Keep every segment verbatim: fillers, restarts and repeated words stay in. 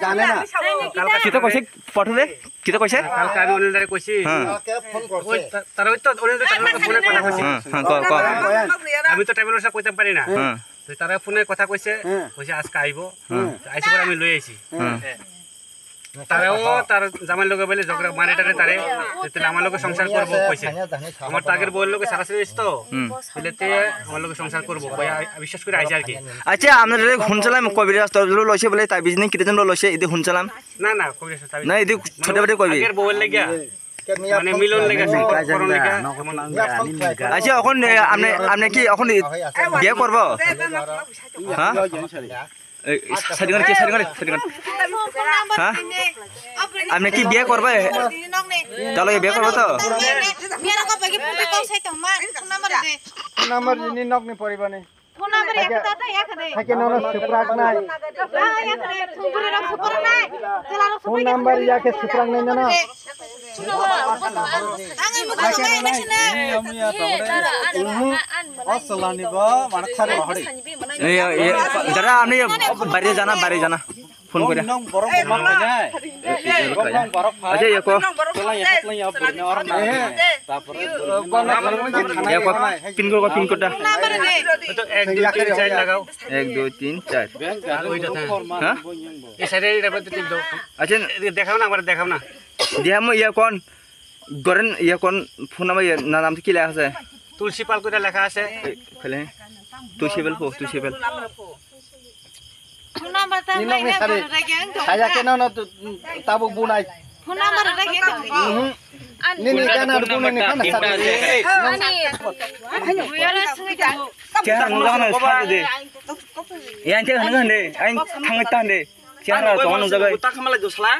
জানে না। কিতা কইছে? পঠরে? কিতা কইছে? কালকে আমি অনিল দারে কইছি। হ্যাঁ। ওই তা-, তারা ওই তো অনিল দা তার লগে ফোনে কথা কইছি। হ্যাঁ, হ্যাঁ, ক, ক। আমি তো ট্রাইবেল ভাষা কইতাম পারি না। হ্যাঁ। তো তারা ফোনে কথা কইছে, হ্যাঁ। কইছে আজকে আইবো। হ্যাঁ। তো আইসে পরে আমি লই আইছি। হ্যাঁ। তারাও তার জামাইর লগে বলে ঝগড়া মারে টারে তারে, তো তাহলে আমার লগে সংসার করবো কইছে। আমার তো আগের বউয়ের লগে সারাসারি হইছে তো, হুম। তাহলে তে আমার লগে সংসার করবো কই, আ-, বিশ্বাস করে আইছে আর কি। আচ্ছা, আমরা যে শুনছিলাম কবিরাজ তো লো লইছে বলে, তাবিজ নেই, কিতাজন লো লইছে, ইদি শুনছিলাম। না, না, কবিরাজ তাবিজ না, ইদি মানে ছোট বেটি কবি। আগের বউয়ের লাগিয়া, মানে মিলন লেগে, সম্পর্ক করণ লেগে, এমন। আচ্ছা, এখন, এ, আপনি, আপনি কি এখন বিয়ে করবো? হ্যাঁ? এই, শাড়ি গান কি, শাড়ি গান, শাড়ি গান। হ্যাঁ? আপনি কি বিয়ে করবে? তাহলে বিয়ে করবো তো? Phone number ini nok ni poriba ni. Phone number ya kata ta ya kade. Thake nono suprak nai. Ah, ya kade. Thungpuri rok suprak nai. Tela rok suprak nai. Phone number ya ke suprak nai nono. Ang ang mo ka ngai na sina. Uhu. O salani bo mana khari hori. Dara, amni bari jana, bari jana. Phone kore. Nong borok ma kanya. Acha, ye ko. Tela ya tela ya berne or na. Tapore. Ye ko, pin ko, pin ko da. Ek dui tin char lagao. Ek dui tin char. Ha? Acha, dekhao na, amare dekhao na. Diya mo ye kon. Goren ye kon phone number ye na nam ki lekha ase? Tulsi Pal koi lekha ase. Khole. Tulsi Pal ko, Tulsi Pal. Phone number ta mai na phone rega ang to. Saya ke no no tabuk bunai. Phone number rega ang to. Ni ni kana bunai ni kana sa. Ani. Ani. Buya na sungita. Kya hanga na sa de. Yan te hanga de. Ain thang ta de. Kya na to anu jaga. Buta khamala dosla.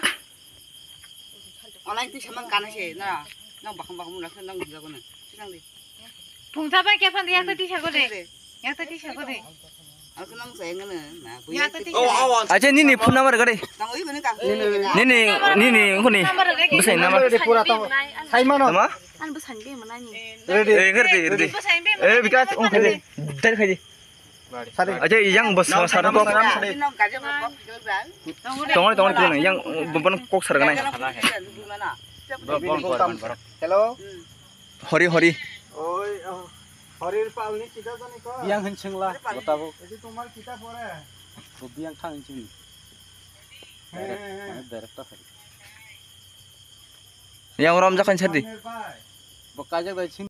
Online twi samang kana se na, nang bakam bakam na nang bujago na. Sinang de. Phungsa bai kephan de yakta tisa ko de. Yakta tisa ko de. Aku nang saya ngana na. Yakta tisa. Acha nini phone number gade. Nang oi bani ka. Nini nini ngoni. Busai number. Pura to. Sai mano. Tama? An busai be manani. Ready. Eh, ready, ready. Eh, Bikas, ong khade. Dai khade. Acha, yang bos sar ko. Tongor tongor kilo yang bon kok sar ganai. Hello. Hori hori. Oi, oh, Horir Pal ni kita jani ko. Yang hin singla, botabo. Itu tomar kita pore. Ko biang thang sing. He, he, he. Direct ta. Yang rom jakan sadi. Bo kajak dai sing.